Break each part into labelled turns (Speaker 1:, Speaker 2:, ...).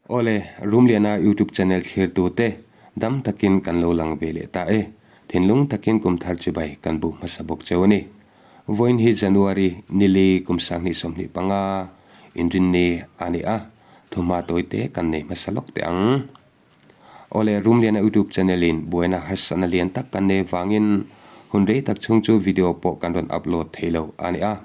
Speaker 1: Awle, Rumliana YouTube channel thlirtute dam takin kan lo lang ve leh ta e. Thinlung takin kum thar chibai kan bu hmasa bawk cheu a ni. Vawiin hi January nili kum 2025 inrinni a ni a, thuhma tawite kan nei hmasa lawk teh ang. Awle, Rumliana YouTube channel in buaina harsatna lian tak kan nei vangin hun rei tak chhung chu video pawh kan rawn upload thei lo a ni a.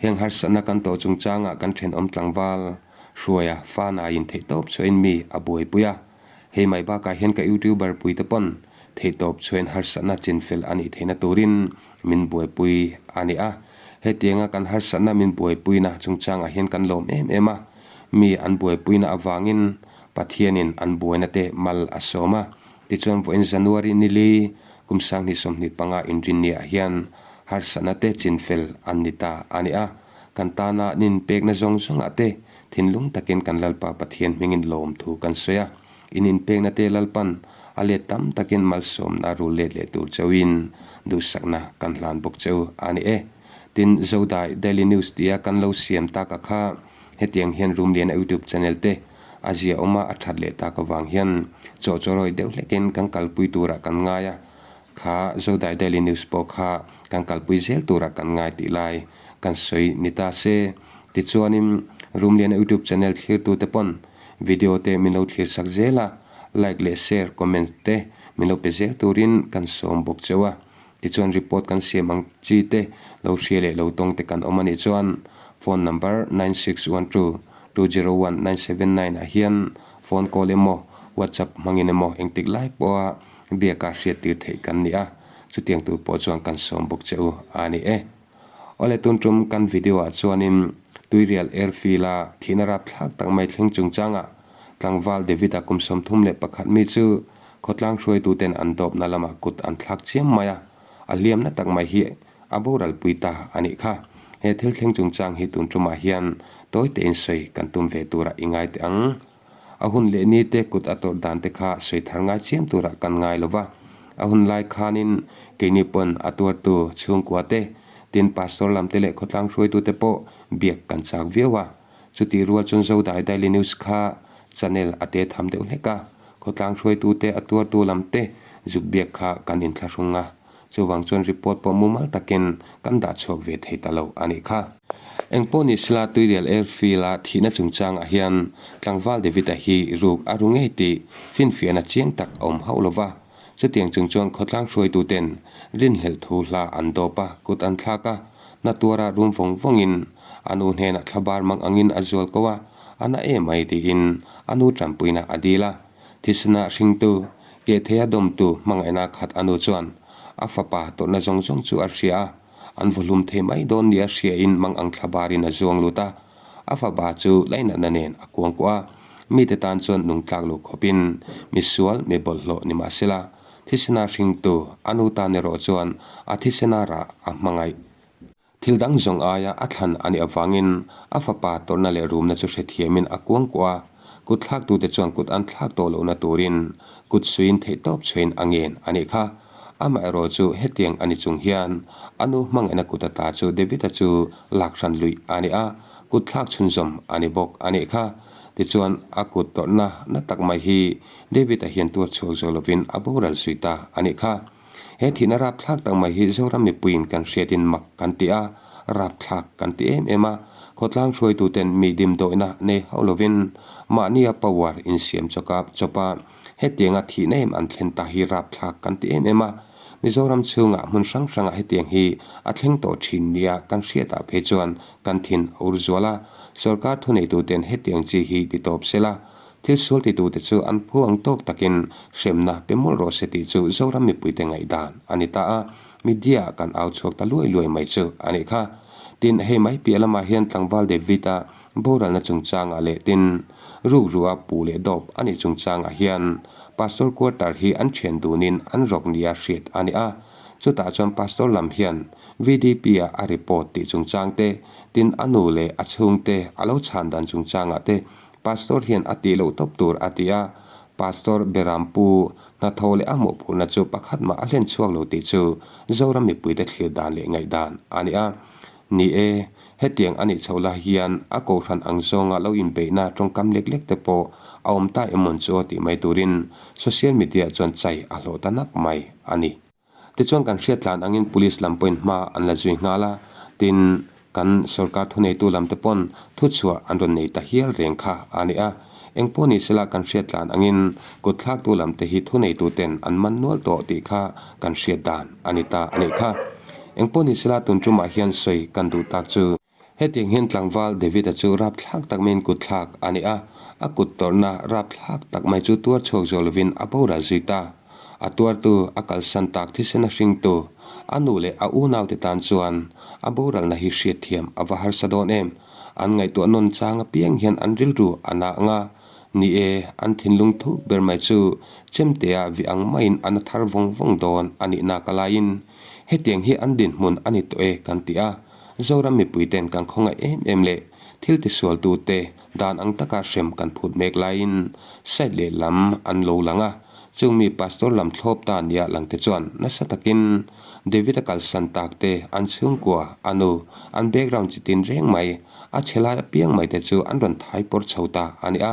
Speaker 1: Heng harsatna kan tawh chungchangah kan thenawm tlangval Hruaia fa naiin theihtawp chhuahin mi a buaipui a, hei mai bakah hian ka youtuber puite pawn theihtawp chhuahin harsatna chinfel a nih theihna turin min buaipui a ni a. Hetianga kan harsatna min buaipuina chungchangah hian kan lawm em em a, mi an buaipuina avangin Pathianin an buaina te mal a sawm a. Tichuan vawiin January nili kum 2025 inrinniah hian harsatna te chinfel an ni ta a ni a. Kan tana nin pekna zawng zawngah te thinlung takin kan Lalpa Pathian hmingin lawm thu kan sawi a. In inpekna te Lalpan a let tam takin malsawmna rul let leh tur chauhin duhsakna kan hlan bawk cheu a ni e. Tin, Zodai Daily News tia kan lo siam taka kha hetiang hian Rumliana YouTube channel te a zia awma a that leh tak avang hian chawhchawrawi deuh hlekin kan kalpui turah kan ngai a. Kha Zodai Daily News pawh kha kan kalpui zel turah kan ngai tih lai kan sawi ni ta se. Tichuanin Rumliana YouTube channel thlirtute pawn video te min lo thlir sak zel a, like leh share, comment te min lo pe zel turin kan sawm bawk cheu a. Tichuan report kan siam ang chi te lo hria leh lo tawng te kan awm a nih chuan phone number 9612 201 979 ah hian phone call emaw WhatsApp hmangin emaw engtik lai pawha biaka hriattir theih kan ni a, chutiang tur pawh chuan kan sawm bawk che u a ni e. Awle tun tum kan video ah chuanin Tuirial Airfield a thihna rapthlak tak mai thleng chungchangah tlangval David-a kum 31 mi chu khawtlang hruaituten an dawpna lamah kut an thlak chiam mai a, a hliamna tak mai hi a boral pui ta a nih kha. He thil thleng chungchang hi tun tumah hian tawi tein sawi kan tum ve turah i ngai teh ang. A hun leh ni te kut a tawrh dan te kha sawi thar ngai chiam turah kan ngai lo va. A hun lai khanin keini pawn a tuartu chhungkua te, tin pastor lam te leh khawtlang hruaitu te pawh biak kan chak viau a. Chutih rual chuan Zodai Daily News kha channel a te tham deuh hlek a, khawtlang hruaitu te a tuartu lam te zuk biak kha kan inthlahrung a. Chuvang chuan report pawh mumal takin kan dah chhuak ve thei ta lo a nih kha. Engpawh ni sela Tuirial Airfield-a thihna chungchangah hian tlangval David-a hi ruk a ru ngei tih finfiahna chiang tak a awm hauh lo va. Chutiang chung chuan khawtlang hruaituten rinhlelh thu hla an dawp a, kut an thlak a, na tuara rum vawng vawngin a nu hnenah thlabar mang angin a zual ko a, a na em mai tiin a nu tanpuina a dil a. Thisna hringtu, Kehtheia dawmtu hmangaihna khat a nu chuan a fapa tawrhna zawng zawng chu a hria a, an vawhlum thei mai dawn nia hriain mangang thlabarin a zuang lut a. A fapa chu lainatna nen a kuangkuah a, mite tan chuan nungtlak lo khawpin misual, mi bawlhhlawh ni mahsela, thisena hringtu a nu tan erawh chuan a thisena rah a hmangaih. Thil dang zawng aia a thlan a nih avangin a fapa tawrhna leh rumna chu hrethiamin a kuangkuah a, kut thlaktute chuan kut an thlak tawh lohna turin kut suiin theihtawp chhuain a ngen a nih kha. Amaherawh chu hetiang a ni chung hian a nu hmangaihna kut ata chu David-a chu lak hran luih a ni a, kut thlak chhunzawm a ni bawk a nih kha. Tichuan a kut tawrhna na tak mai hi David-a hian tuar chhuak zo lovin a boral zui ta a nih kha. He thihna rapthlak tak mai hi Zoram mipuiin kan hriatin mak kan ti a, rapthlak kan ti em em a. Khawtlang hruaituten mi dimdawihna nei hauh lovin mahnia power insiam chawka chawpa hetianga thihna em an thlen ta hi rapthlak kan ti em em a. Mizoram chhungah hmun hrang hrangah hetiang hi a thleng tawh thin nia kan hriatah phei chuan kan thin a ur zual a. Sorkar thuneituten hetiang chi hi ti tawp sela Thil sual titute chu an phu ang tawk takin hremna pe mawlh rawh se tih chu Zoram mipuite ngaihdan a ni ta a, media ah kan au chhuak ta luai luai mai chu a nih kha. Tin, hei mai piah lamah hian tlangval David-a boralna chungchangah leh tin, rukru-a pu leh dawp a nih chungchangah hian Pastor quarter hi an thian dunin an rawk nia hriat a ni a. Chutah chuan Pastor lam hian VDP-ah a report tih chungchang te, tin a nu leh a chhungte a lo chhan dan chungchangah te Pastor hian a tih loh tawp tur a ti a, Pastor Berampu hnathawh leh a mawhphurhna chu pakhat mah a hlen chhuak lo tih chu Zoram mipuite thlir dan leh ngaihdan a ni a. Ni e, Hetiang a nih chhoh lai hian a kohhran ang zawnga lo inbeihna tawngkam lek lek te pawh a awm ta em mawn chu aw tih mai turin social media chuan chai a hlawh ta nak mai a ni. Tichuan kan hriat tlan angin police lam pawhin hma an la zui nghal a, tin kan sorkar thuneitu lam te pawn thuchhuah an rawn nei ta hial reng kha a ni a. Engpawh ni sela kan hriat tlan angin kut thlaktu lam te hi thuneitu ten an man nual tawh tih kha kan hriat dan a ni ta a nih kha. Engpawh ni sela tun tumah hian sawi kan duh tak chu. Hetiang hian tlangval David-a chu rapthlak tak maiin kut thlak a ni a, a kut tawrhna rapthlak tak mai chu tuar chhuak zawh lovin a boral zui ta. A tuartu, a kalsan tak thisen a hringtu, a nu leh a unaute tan chuan a boralna hi hriatthiam a va harsa dawn em? An ngaihtuah nawn chang apiang hian an rilru a na ang a, ni e, an thinlung thuk ber mai chu chemtea vi ang maiin a na thar vawng vawng dawn a nih nak alaiin hetiang hi an dinhmun a ni tawh e kan ti a. Zoram mipuiten kan khawngaih em em leh thil tisualtute dan ang taka hrem kan phut mek laiin side lehlam an lo lang a, chung mi pastor lam thlawp ta nia langte chuan nasa takin David-a kalsan takte an chhungkua, a nu, an background chi tin reng mai, a chhe lai apiang mai te chu an rawn thai pawr chho ta a ni a.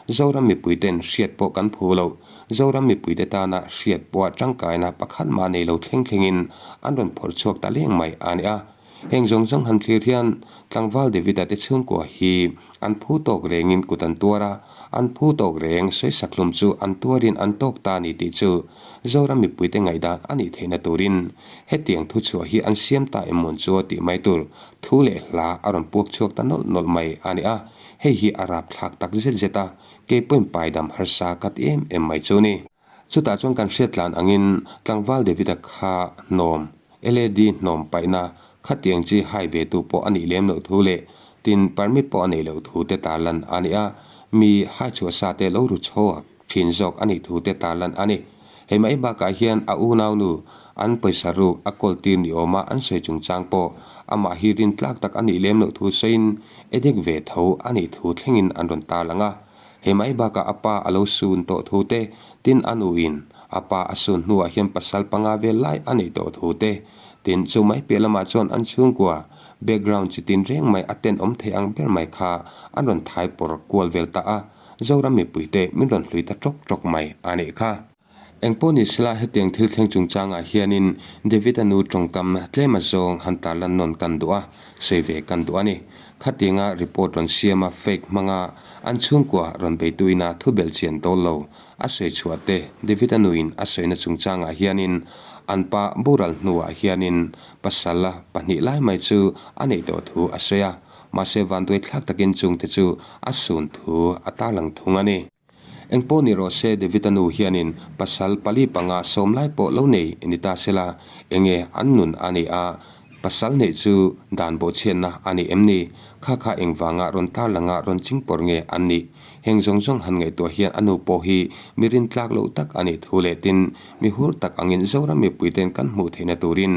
Speaker 1: Zoram mipuiten hriat pawh kan phu lo, Zoram mipuite tana hriat pawha tangkaina pakhat mah nei lo thleng thlengin an rawn phawrh chhuak ta leng mai a ni a. Heng zawng zawng han thlir hian tlangval David-a te chhungkua hi an phu tawk rengin kut an tuar a, an phu tawk reng sawisak hlum chu an tuarin an tawk ta a ni tih chu Zoram mipuite ngaihdan a nih theihna turin hetiang thuchhuah hi an siam ta em mawn chu tih mai tur thu leh hla a rawn puak chhuak ta nawlh nawlh mai a ni a. Hei hi a rapthlak tak zet zet a, kei pawhin paidam harsa ka ti em em mai chu ni. Chutah chuan kan hriat tlan angin tlangval David-a kha hnawm, LAD hnawm paihna khatiang chi hai ve tu pawh a nih lem loh thu leh tin permit pawh a neih loh thu te tarlan a ni a, mi hai chhuah sa te lo ru chhuak thin zawk a nih thu te tarlan a ni. Hei mai bakah hian a unaunu an pawisa ruk a kawl tir ni awma an sawi chungchang pawh amah hi rintlak tak a nih lem loh thu sawiin edek ve tho a nih thu thlengin an rawn tarlang a. Hei mai bakah a pa a lo sun tawh thu te, tin a nuin a pa a sun hnuah hian pasal panga vel lai a neih tawh thu te, tin chu mai piah lamah chuan an chhungkua background chi tin reng mai a tenawm thei ang ber mai kha an rawn thai pawr kual vel ta a. Zoram mipuite min rawn hlui ta tawk tawk mai a nih kha. Engpawh ni sela hetiang thil thleng chungchangah hianin David-a nu tawngkam tlem a zawng han tarlan nawn kan duh a, sawi ve kan duh a ni. Khatianga report rawn siama fake hmanga an chhungkua rawn beituina thu belhchian dawl lo a sawi chhuah te David-a nuin a sawina chungchangah hianin an pa boral hnuah hianin pasal pahnih lai mai chu a neih tawh thu a sawi a. Mahse vanduai thlak takin chungte chu a sun thu a tarlang thung a ni. Engpawh ni rawh se David-a nu hianin pasal pali panga sawm lai pawh lo nei ni ta sela, enge an nun a ni a, pasal neih chu dan bawhchhiatna a ni em ni? Kha kha engvanga rawn tarlanga rawn chingpawr nge an nih? Heng zawng zawng han ngaihtuah hian a nu pawh hi mi rintlak loh tak a nih thu leh tin mi hur tak angin Zoram mipuiten kan hmuh theihna turin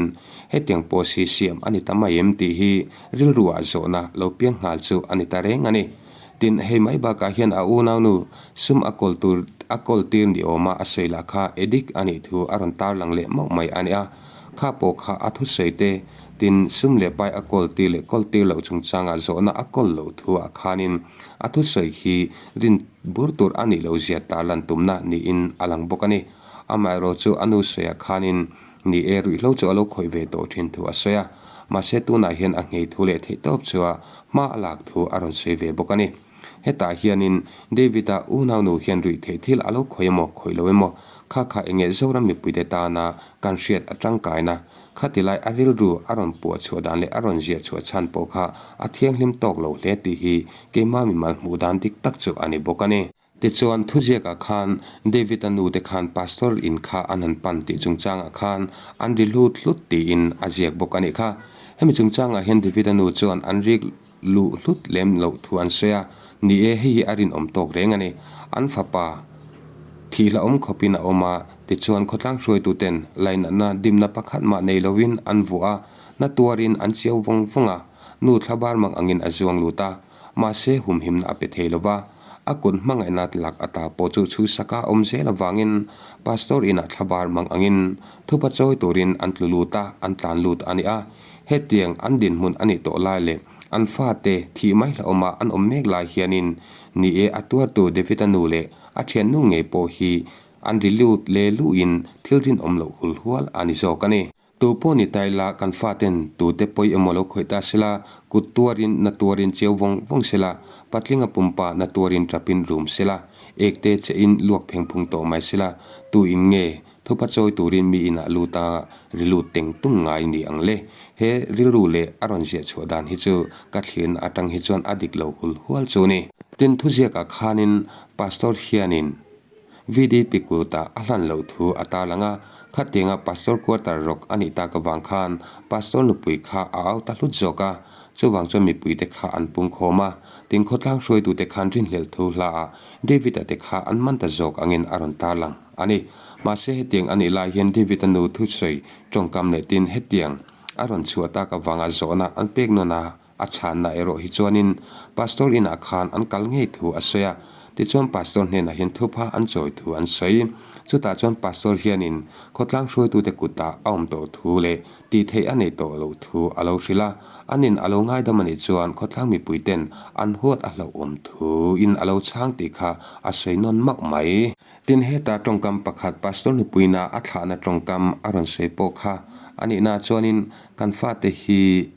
Speaker 1: hetiang pawh si siam a ni ta mai em tih hi rilruah zawhna lo piang nghal chu a ni ta reng a ni. Tin, hei mai bakah hian a unaunu sum a kawl tur a kawl tir ni awma a sawi lah kha addict a nih thu a rawn tarlang leh mauh mai a ni a. Kha pawh kha a thusawi te, tin sum leh pai a kawl tir leh kawl tir loh chungchangah zawhna a kawl loh thuah khanin a thusawi hi rin bur tur a nih loh zia tarlan tumna niin a lang bawk a ni. Amaherawhchu chu a nu sawiah khanin Ni e, ruihhlo chu a lo khawih ve tawh thin thu a sawi a, mahse tunah hian a nghei thu leh theih tawp chu a hma a lak thu a rawn sawi ve bawk a ni. Hetah hianin David-a unaunu hian ruih theih thil a lo khawih emaw khawih lo emaw kha kha enge Zoram mipuite tana kan hriat a tangkaina khatilai a rilru a rawn puah chhuah dan leh a rawn ziah chhuah chhan pawh kha a thianghlim tawk lo hle tih hi keimah mimal hmuh dan dik tak chu a ni bawk a ni. Tichuan, thuziakah khan David-a nute khan pastor in kha an han pan tih chungchangah khan an ri hlut hlut tiin a ziak bawk a nih kha. Hemi chungchangah hian David-a nu chuan an rik luh hlut lem loh thu an sawi a, ni e, hei hi a rinawm tawk reng a ni. An fapa thih hlauhawm khawpin a awm a, tichuan khawtlang hruaituten lainatna dimna pakhat mah nei loin an vuah a, na tuarin an chiau vawng vawng a, nu thlabar mang angin a zuang lut a. Mahse humhimna a pe thei lo va, a kut hmangaihna lak ata pawh chu chhuisaka a awm zel avangin Pastor inah thlabar mang angin thupa chawi turin an tlu lut a, an tlan lut a ni a. Hetiang an dinhmun a nih tawh lai leh An fate thih mai hlauhawma an awm mek lai hianin ni e a tuartu David-a nu leh a thiannu ngei pawh hi an ri lut leh luhin thil rinawm loh hul hual a ni zawk a ni. Tu pawh ni ta ila kan faten tute pawi emaw lo khawih ta sela, kut tuarin na tuarin chiau vawng vawng sela, patlinga pumpa na tuarin tapin rum sela, ekte chein luak pheng phung tawh mai sela, tu in nge Thupa chawi turin mi inah lut a, ri lut teng tung ngai ni ang le. He rilru leh a rawn ziah chhuah dan hi chu ka thlirna atang hi chuan a dik lo hul hual chu ni. Tin thuziakah khanin Pastor hianin VDP kutah a hlan loh thu a tarlang a, khatianga Pastor quarter rawk a nih tak avang khan Pastor nupui kha a au ta hlut zawk a, chuvang chuan mipuite kha an pungkhawm a, tin khawtlang hruaitute khan rinhlelh thu hlaah David-a te kha an man ta zawk angin a rawn tarlang. A ni. Mahse hetiang a nih lai hian David-a nu thusawi tawngkam leh tin hetiang a rawn chhuah tak avanga zawhna an pek nawn a, a chhanna erawh hi chuanin Pastor inah khan an kal ngei thu a sawi a. Tichuan Pastor hnenah hian thupha an chawi thu an sawi. Chutah chuan Pastor hianin khawtlang hruaitute kutah a awm tawh thu leh tih theih a nei tawh loh thu a lo hrilh a. Anin a lo ngaidam a nih chuan khawtlang mipuiten an huat a hlauhawm thuin a lo chhang tih kha a sawi nawn mauh mai. Tin, heta tawngkam pakhat Pastor nupuina a thlahna tawngkam a rawn sawi pawh kha a nihna chuanin kan fate hi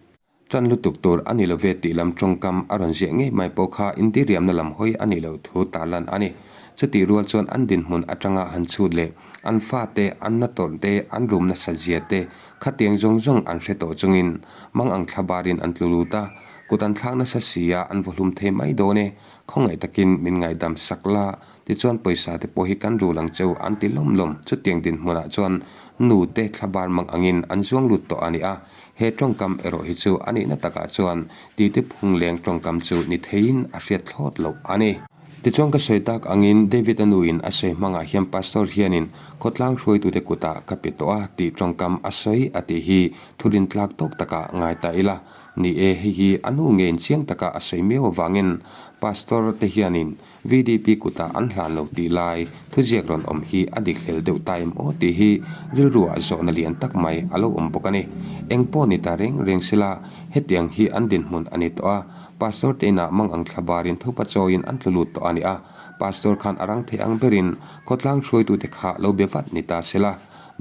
Speaker 1: tan lutuk tur a ni lo ve tih lam tawngkam a rawn ziah ngei mai pawh kha indiriamna lam hawi a nih loh thu tarlan a ni. Chutih rual chuan an dinhmun atanga han chhut leh an fate an na tawrh te, an rum nasa zia te khatiang zawng zawng an hre tawh chungin mang ang thla barin an tlu lut a, kut an thlak nasa si a an vawhlum thei mai dawn e, khawngaih takin min ngaidam sak la Tichuan pawisa te pawh hi kan rul ang cheu an ti lawm lawm. Chutiang dinhmunah chuan nu te thlabar mang angin an zuang lut tawh a ni a. He tawngkam erawh hi chu a nihna takah chuan titi phungleng tawngkam chu ni theiin a hriat thlawt loh a ni. Tichuan ka sawi tak angin David-a nuin a sawi hmangah hian Pastor hianin khawtlang hruaitute kutah ka pe tawh a tih tawngkam a sawi a tih hi thulin tlak tawk takah ngai ta ila. Ni e, hei hi a nu ngeiin chiang taka a sawi miau avangin Pastor te hianin VDP kutah an hlan lo tih lai thuziak rawn awm hi a dik hlel deuh ta em aw tih hi rilruah zawhna lian tak mai a lo awm bawk a ni. Eng pawh ni ta reng reng sela hetiang hi an dinhmun a ni tawh a, Pastor te inah mang ang thla barin thupa chawiin an tlu lut tawh a ni a, Pastor khan a rang thei ang berin khawtlang hruaitute kha lo be vat ni ta sela,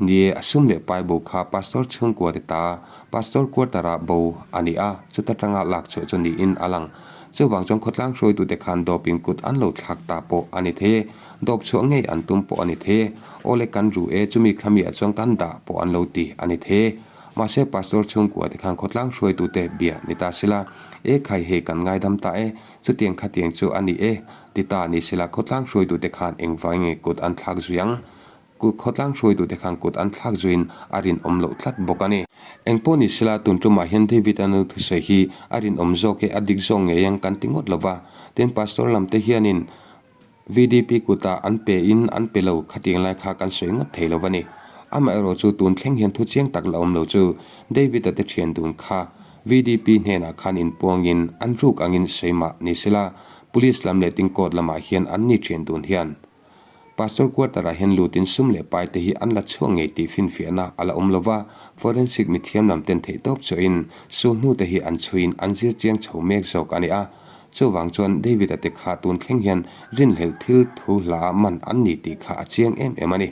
Speaker 1: nie a sum leh pai bo kha Pastor chhungkua te ta Pastor quarter ah bo a ni a, chuta tanga lak chhuah chu niin a lang. Chuvang chuan khawtlang hruaitute khan dawpin kut an lo thlak ta pawh a ni thei e, dawp chhuah ngei an tum pawh a ni thei e, awle kan ru e, chumi khamiah chuan kan dah pawh an lo ti a ni thei e. Mahse Pastor chhungkua te khan khawtlang hruaitute bia ni ta sela, E khai hei kan ngaidam ta e, chutiang khatiang chu a ni e, ti ta ni sela khawtlang hruaitute khan engvang nge kut an thlak zui ang? Kut khawtlang hruaitute khan kut an thlak zuiin a rinawm loh tlat bawk a ni. Engpawh ni sela tun tumah hian David a nu thusawi hi a rinawm zawk e, a dik zawk ngei ang kan ti ngawt lo va. Tin, Pastor lam te hianin VDP kutah an pe in an pe lo khatiang lai kha kan sawi ngawt thei lo va ni. Amaherawh chu tun thleng hian thu chiang tak la awm lo chu David-a te thian dun kha VDP hnenah khan inpuangin an ruk angin sawi mah ni sela Police lam leh tin court lamah hian an ni thian dun hian Pastor quarter-ah hian lutin sum leh pai te hi an la chhuak ngei tih finfiahna a la awm lo va, forensic mithiam lam ten theihtawp chuahin su hnu te hi an chhuiin an zir chiang chho mek zawk a ni a. Chuvang chuan David-a te kha tun thleng hian rinhlelh thil thu hla ah man an ni tih kha a chiang em em a ni.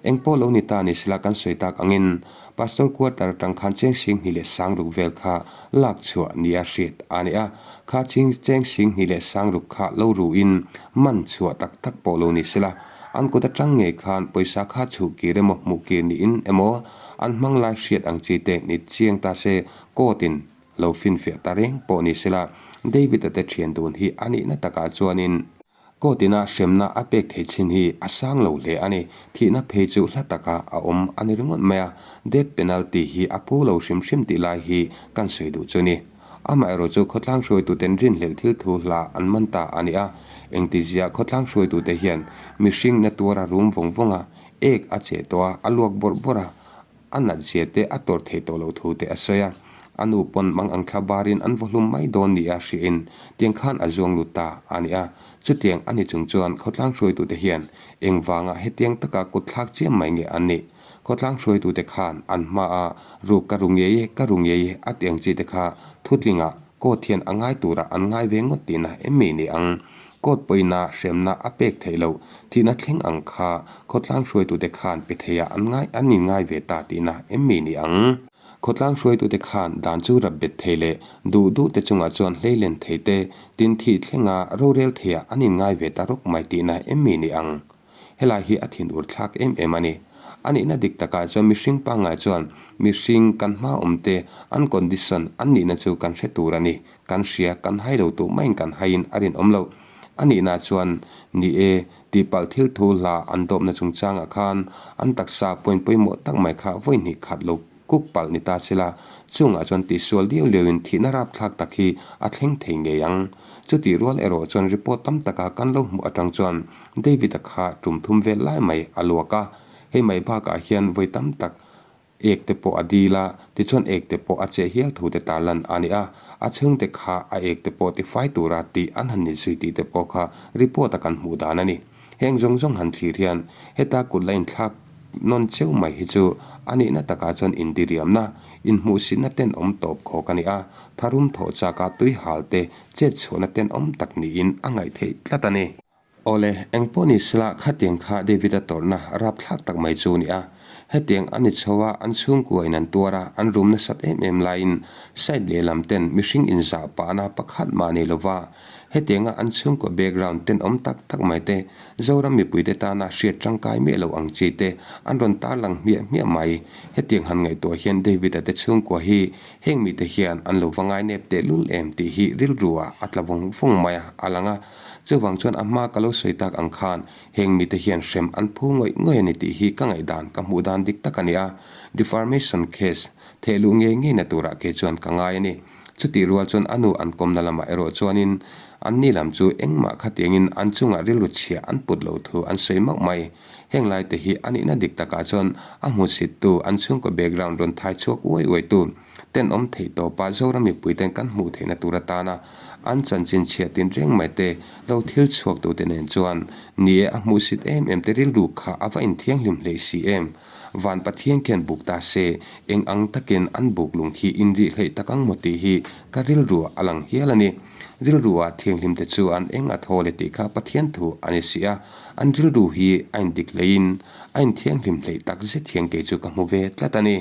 Speaker 1: Eng pawh lo ni ta ni sela kan sawi tak angin Pastor quarter atang khan cheng 20 leh 60 vel kha lak chhuah nia hriat a ni a, kha ching cheng 20 leh 60 kha lo ruin man chhuah tak tak pawh lo ni sela an kut atang ngei khan pawisa kha chhuh kir emaw hmuh kir niin emaw an hmang lai hriat ang chi te ni chiang ta se court in lo finfiah ta reng pawh ni sela David-a te thian dun hi a nihna takah chuanin Court ina hremna a pek theih chin hi a sang lo hle a ni. Thihna phei chu hla taka a awm a ni ringawt mai a, death penalty hi a phu lo hrim hrim tih lai hi kan sawi duh chu ni. Amaherawh chu khawtlang hruaituten rinhlelh thil thu hla an man ta a ni a, engtizia khawtlang hruaitute hian mihring na tuar a rum vawng vawng a, ek a cheh tawh a, a luak bawrh bawrh a, A nat zia te a tawrh theih tawh loh thu te a sawi a, a nu pawn mang ang thla barin an vaw hlum mai dawn nia hriain tiang khan a zuang lut ta a ni a. Chutiang a ni chung chuan khawtlang hruaitute hian engvanga hetiang taka kut thlak chiam mai nge an nih? Khawtlang hruaitute khan an hmaa ru ka ru ngei e, ka ru ngei e a ti ang chi te kha thutlingah. Court hian a ngai turah an ngai ve ngawt tihna em mi ni ang? Court pawina hremna a pek theih loh thihna thleng ang kha khawtlang hruaitute khan pe theiah an ngai an inngai ve ta tihna em mi ni ang? Khawtlang hruaitute khan dan chu rap bet thei leh duh duh te chungah chuan hleilen thei te, tin thih thlenga rorel theiah an inngai ve ta rawk mai tihna em mi ni ang? Helai hi a thin ur thlak em em a ni. A nihna dik takah chuan mihring pangngai chuan mihring kan hma awm te, an condition, an nihna chu kan hre tur a ni. Kan hria, kan hai lo tuh maiin kan haiin a rinawm loh. A nihna chuan, ni e, tihpalh thil thu hla an dawpna chungchangah khan an taksa point pawimawh tak mai kha vawi hnih khat lo Kuk palh ni ta sela, chungah chuan tihsual liau liauin thihna rapthlak tak hi a thleng thei ngei ang. Chutih rual erawh chuan report tam taka kan lo hmuh atang chuan David-a kha tum thum vel lai mai a luak a, hei mai bakah hian vawi tam tak ek te pawh a dil a, tichuan ek te pawh a cheh hial thu te tarlan a ni a, a chhungte kha a ek te pawh tifai tura tih an han ni zui tih te pawh kha report a kan hmuh dan a ni. Heng zawng zawng han thlir hian heta kut la inthlak nawn cheu mai hi chu a nihna takah chuan indiriamna, inhmuhsitna tenawm tawp khawk a ni a, tharum thawh chaka tui hal te chet chhuahna tenawm tak niin a ngaih theih tlat a ni. Awle, engpawh ni sela khatiang kha David-a tawrhna rapthlak tak mai chu a ni a. Hetiang a ni chho a, an chhungkua in an tuar a, an rum nasat em em laiin side lehlam ten mihring inzah pahna pakhat mah nei lova Hetianga an chhungkaw background tenawm tak tak mai te, Zoram mipuite tana hriat tangkai miah lo ang chi te an rawn tarlang hmiah hmiah mai. Hetiang han ngaihtuah hian David-a te chhungkua hi heng mite hian an lo va ngainep tehlul em tih hi rilru-ah a tla vawng vawng mai a, a lang a. Chuvang chuan a hma ka lo sawi tak ang khan heng mite hian hrem an phu ngawih ngawih a ni tih hi ka ngaihdan ka hmuh dan dik tak a ni a. Deformation case thehluh ngei ngeina turah kei chuan ka ngai a ni. Chutih rual chuan a nu an kawmna lamah erawh chuanin an ni lam chu engmah khatiangin an chungah rilru chhia an put lo thu an sawi mauh mai. Heng laite hi a nihna dik takah chuan a hmuhsittu, an chhungkaw background rawn thai chhuak uai uaitu tenawm theih tawpa Zoram mipuiten kan hmuh theihna tur atana an chanchin chhia tin reng mai te lo thil chhuaktute nen chuan ni e a hmuhsit em em te rilru kha a va inthianghlim hleih si em. Van Pathian khian buk ta se, eng ang takin an buk lung khi in rih hleih tak ang maw tih hi ka rilruah a lang hial a ni. Rilruah thianghlim te chu an eng a thaw le tih kha Pathian thu a ni si a, an rilru hi a indik hleihin a inthianghlim hleih tak zet hian kei chu ka hmu ve tlat a ni.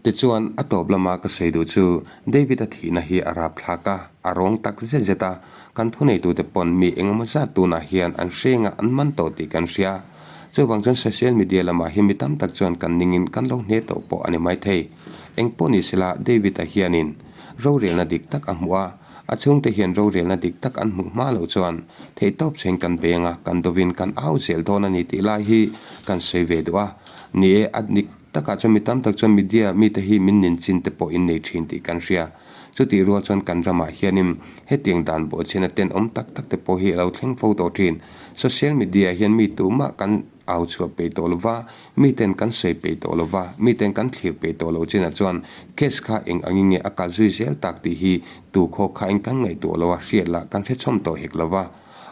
Speaker 1: Tichuan, a tawp lama ka sawi duh chu David-a thihna hi a rapthlak a, a rawng tak zet zet a, kan thuneitute pawn mi engemaw zat tunah hian an hrenga an man tawh tih kan hria. Chuvang chuan social media lamah hi mi tam tak chuan kan ningin kan lo hne tawh pawh a ni maithei. Eng pawh ni sela David-a hianin rorelna dik tak a hmuh a, a chhungte hian rorelna dik tak an hmuh hma loh chuan theihtawp chheng kan bei anga kan dovin kan au zel dawn a ni tih lai hi kan sawi ve duh a. Ni e, a dik takah chuan mi tam tak chuan media mite hi min ninchin te pawh in nei thin tih kan hria. Chutih rual chuan kan ramah hianin hetiang dan bawhchhiana tenawm tak tak te pawh hi a lo thleng fo tawh thin. Social media hian mi tumah kan au chhuah peih tawh lova, miten kan sawi peih tawh lova, miten kan thlir peih tawh lo chinah chuan case kha eng angin nge a kal zui zel tak tih hi tu khaw khain kan ngaihtuah lo a, hriat lah kan hrechhawm tawh hek lova.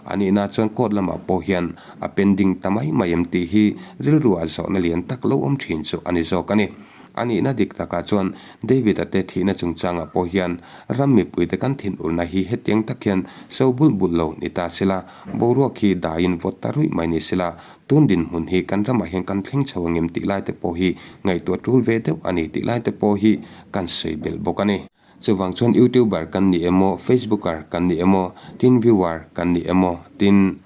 Speaker 1: A nihna chuan court lamah pawh hian a pending ta mai mai em tih hi rilruah zawhna lian tak lo awm thin chu a ni zawk a ni. A nihna dik takah chuan David-a te thihna chungchangah pawh hian ram mipuite kan thinurna hi hetiang tak hian so bulh bulh lo ni ta sela, boruak hi daiin vawt ta ruih mai ni sela, tun dinhmun hi kan ramah hian kan thleng chho angem tih laite pawh hi ngaihtuah tul ve deuh a ni tih laite pawh hi kan sawi belh bawk a ni. Chuvang chuan YouTuber kan ni emaw, Facebooker kan ni emaw, tin viewer kan ni emaw, tin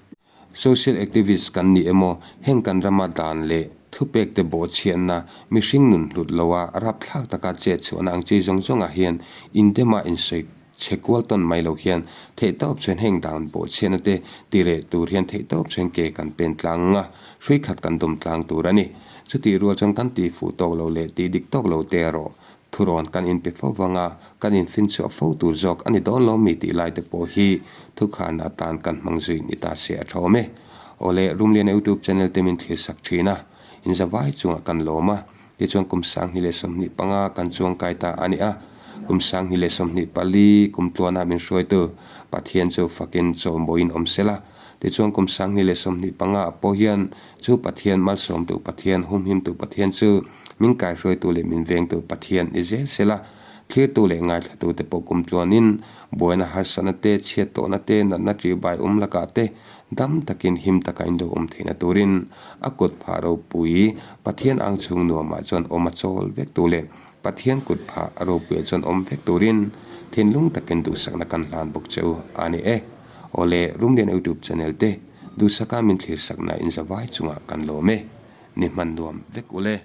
Speaker 1: social activist kan ni emaw, heng kan rama dan leh thupek te bawhchhiatna, mihring nun hlut loa rapthlak taka chet chhuahna ang chi zawng zawngah hian indema insawi chhe kual tawn mai lo hian theihtawp chuan heng dan bawhchhiatna te tireh tur hian theihtawp chuan ke kan pen tlang anga hrui khat kan dawm tlang tur a ni. Chutih rual chuan kan tihfuh tawk lo leh tih dik tawk lo te erawh Thurawn kan inpe fo vanga kan infinchhuah fo tur zawk a ni dawn lo mi tih lai te pawh hi thukharna atan kan hmang zui ni ta se a tha awm e. Awle, Rumliana YouTube channel te min thlir sak thin a, in zavai chungah kan lawm a, tichuan kum 2025 kan chuang kai ta a ni a, kum 2024 kum tluana min hruaitu Pathian chu fakin chawlmawiin awm sela, tichuan kum 2025 ah pawh hian Chu Pathian malsawmtu Pathian, humhimtu Pathian chu min kaihruaitu leh min vengtu Pathian ni zel sela. Thlirtu leh ngaithlatute pawh kum tluanin buaina harsatna te, chhiat tawhna te, natna ṭihbai awm lakah te dam takin him taka in lo awm theihna turin a kut phah ropui Pathian ang chhung nuamah chuan awm a chawl vek tur leh Pathian kut phah ropuiah chuan awm vek turin thinlung takin duhsakna kan hlan bawk che u a ni e. Awle Rumlian YouTube channel te duhsaka min thlirsakna in zavai chungah kan lawm e. Ni hman nuam vek ule.